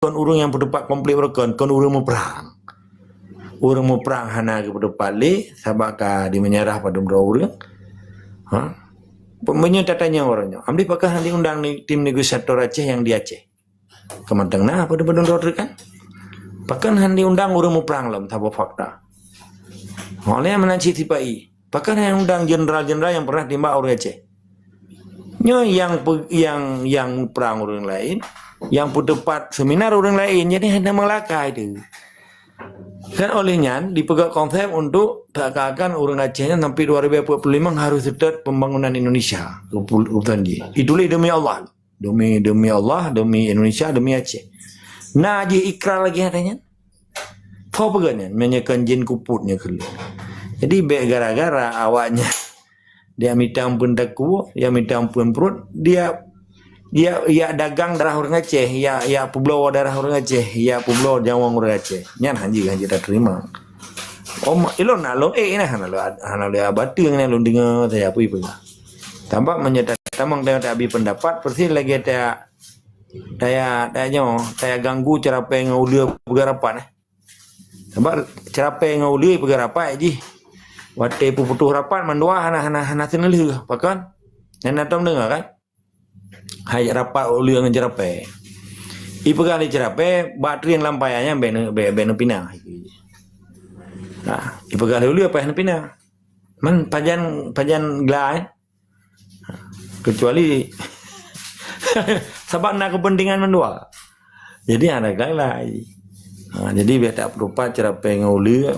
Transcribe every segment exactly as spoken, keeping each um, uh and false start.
kon ureuëng nyang peuteupat konflik baroekon, kon ureuëng muprang. Ureuëng muprang hana geupeuteupat lé, sabab ka dimeunyeurah padum droe ureuëng. Ha? Meunyoe tatanyong uroe nyoe, amdeh pakon hana diundang ni tim negosiator Aceh nyang di Aceh? Keumantong na padum-padum droe treuk kan? Pakon hana diundang ureuëng muprang lom, saboh fakta. Oleh meunan cit sipai, pakon hana undang jenderal-jenderal nyang pernah timbak ureuëng Aceh? Nyoe nyang pe-, nyang, nyang muprang ureuëng laén, nyang peuteupat seminar ureuëng laén, jadi hana meulakai tu. Kan oleh nyan dipeugah konsep untuk seakan-akan ureuëng Aceh nyan sampai dua ribu empat puluh lima harus seutôt pembangunan Indonesia keputusan jih. Itulah demi Allah. Demi, demi Allah, demi Indonesia, demi Aceh. Na jih ikrar lagi hana nyan. Tho peugah nyan, meunyoe kon jin kupot nyoe keu lôn. Jadi bék gara-gara awaknyan dia mita amphon takue, dia mita amphon pruet, dia, dia, dia dagang darah ureuëng Aceh, dia, dia peubloe darah ureuëng Aceh, dia peubloe nyawöng ureuëng Aceh. Nyan hanjeuet, hanjeuet taterima. Om ilôn na lôn, eh, nah, hana lôn, hana lôn abateue nyan lôn deungoe saja apa ipeugah. Tambah meunyoe ta-, tamong tayang tabi pendapat, persis lagée ta-, taya, taya nyoe, taya ganggu ceurapée ngon uleue peugah rapat, eh. Sabab ceurapée ngon uleue peugah rapat jih. Watée peuputoh rapat mandua hana, hana, hana seuneulheueh, pakon? Nyan na tom deungoe kan? Hai rapat uleue ngon ceurapée. Ipeugah lé ceurapée, bak trieng lam paya nyan bék neu-, bék, bék neupinah. Nah, ipeugah lé uleue payah neupinah. Man pajan, pajan gla, eh? Kecuali sabab na kepentingan mandua. Jadi hana galai. Ha, jadi biar tak perupat ceurapée ngon uleue.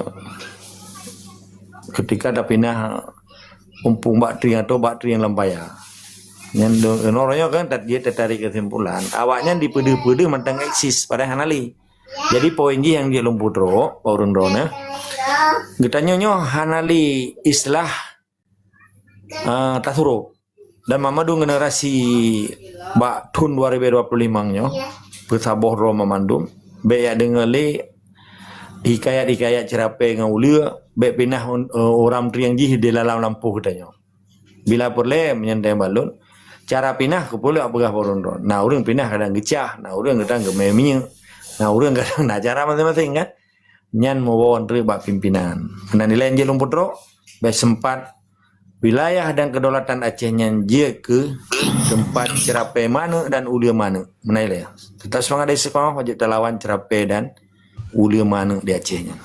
Ketika tapinah umpung bak trieng atau bak trieng lam paya. Nyan do-, noroe nyoe kan tat-, dia tertarik kesimpulan. Awaknyan dipeudeuh-peudeuh mantong eksis, padahai hana lé. Jadi poin jih nyang jeuet lôn putroe, Pak Ureuëng Droeneuh. Geutanyoe nyoe hana lé istilah, ah, tasurok. Dan mamandum generasi bak thon dua ribu dua puluh lima nyoe, peusaboh droe mamandum, bék yak deungoe lé hikayat-hikayat ceurapée ngon uleue, bék pinah un-, eh, uram trieng jih di dalam lampôh geutanyoe. Bila peureulée meunyan teubalon, cara pinah keupeuleuek peugah Pak Ureuëng Droeneuh. Na ureuëng pinah kadang geucah, na ureuëng kadang geumé minyeuk, na ureuëng kadang na cara maséng-maséng kan. Nyan meuwoe treuk bak pimpinan. Meunan ilée jeuet lôn putroe, bék seumpat wilayah dan kedaulatan Aceh nyan jeuet keu teumpat ceurapée manök dan uleue manök. Meunan ilée. Teutap seumangat dari seukolah, wajéb talawan ceurapée dan uleue manök di Aceh nyan.